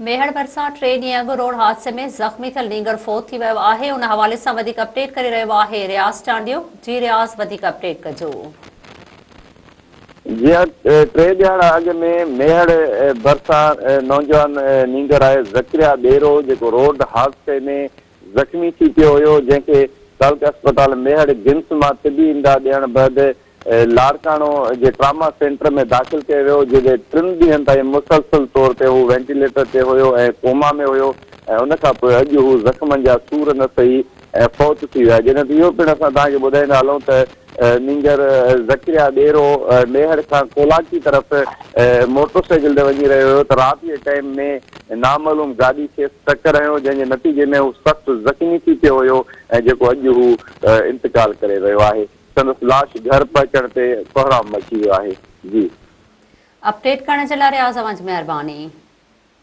ميهڙ ڀرسان ٽي ڏينهن اڳ روڊ حادثي ۾ زخمي ٿيل نينگر فوت ٿي ويو آهي ان حوالي سان وڌيڪ اپڊيٽ ڪري رهيو آهي رياض چانڊيو جي رياض وڌيڪ اپڊيٽ ڪجو. جي ها ٽي ڏهاڙا اڳ ۾ ميهڙ ڀرسان نوجوان نينگر آهي زڪريا ڏيرو جيڪو روڊ حادثي ۾ زخمي ٿي پيو هيو جنهن کي تعلقه اسپتال ميهڙ گمس مان طبي امداد ڏيڻ بعد لاڙڪاڻو جي ٽراما سينٽر ۾ داخل ڪيو ويو، جتي ٽن ڏينهن تائين مسلسل طور تي هو وينٽيليٽر تي هيو ۽ ڪوما ۾ هيو ۽ ان کان پوء اڄ هو زخمن جا سور نه سهي ۽ فوت ٿي ويو آهي. جڏهن ته اهو پڻ اسان توهان کي ٻڌائيندا هلون ته نينگر زڪريا ڏيرو ميهڙ کان ڪولاچي طرف موٽر سائيڪل تي وڃي رهيو هيو ته رات جي ٽائيم ۾ نامعلوم گاڏي کيس ٽڪر هنيو، جنهن جي نتيجي ۾ هو سخت زخمي ٿي پيو هيو ۽ جيڪو اڄ هو انتقال ڪري ويو آهي. سندس لاش گهر پهچڻ تي ڪهرام مچي ويو آهي. جي. اپڊيٽ ڪرڻ جي لاء رياض اوهان جي مهرباني.